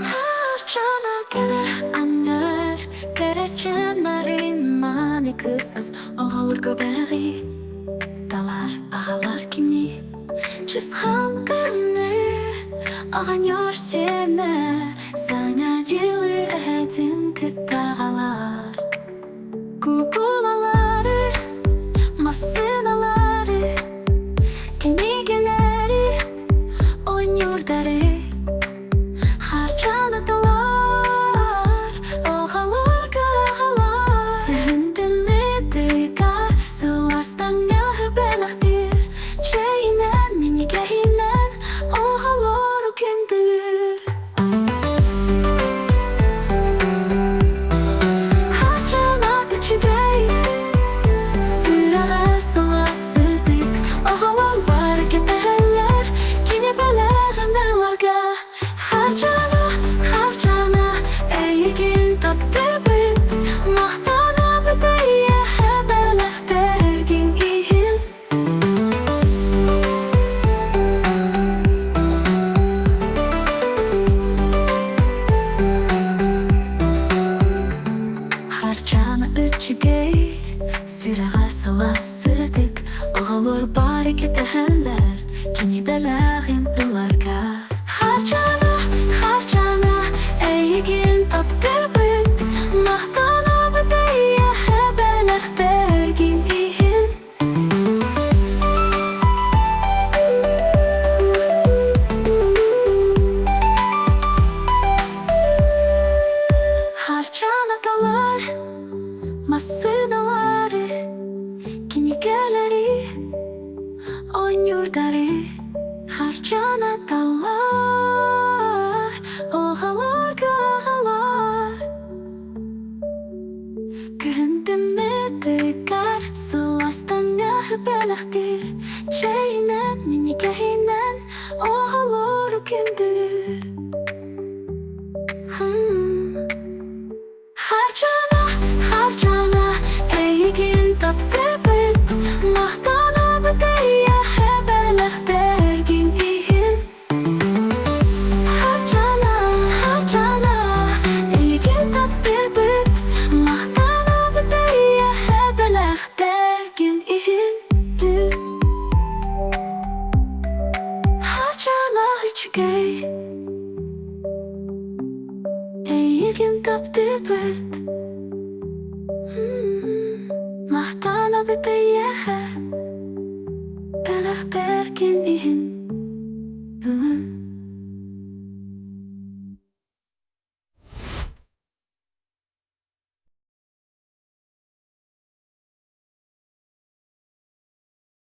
Хаарчаана кэрэ анньар, кэрэчээн нарын мааны кыыс оҕолорго бэҕи талар аҕалар кини. Чысхаан тымныы оҕонньор сиэнэ Саҥа дьылы эһэтин кытта аҕалар. Куукулалары, массыыналары, кинигэлэри, оонньуурдары Харчаны талар, оҕолорго аҕалар. Күһүн-тымныытыгар сылаастаҥнаһы бэлэхтиир, чэйинэн, минньигэһинэн оҕолору күндүлүүр. Хачана үчүгэй, сүрэҕэ сылаас сытык, оҕолор бары кэтэһэллэр, кини бэлэҕин ыларга. Хачана, хачана, эйигин таптыыбыт, махтанабыт эйиэхэ бэлэхтэргин иһин. Харчаана үчүгэй, сүрэҕэ сылаас сырдык, оҕолор бары кэтэһэллэр, кини бэлэҕин ыларга. Харчаана, Харчаана, эйигин таптыыбыт, махтанабыт эйиэхэ бэлэхтэргин иһин. Харчаана талар массыыналары, кинигэлэри, оонньуурдары Харчаана талар, оҕолорго аҕалар. Күһүн тымныытыгар сыластаннаһы бэлэхтиир, чэйинэн, минньигэһинэн оҕолору күндүлүүр. Харчана, харчана, эйигин таптыыбыт, махтанабыт эйиэхэ бэлэхтэргин иһин. Харчана, харчана, эйигин таптыыбыт, махтанабыт эйиэхэ бэлэхтэргин иһин. Харчана үчүгэй, эйигин таптыыбыт, махтанабыт эйиэхэ бэлэхтэргин иһин.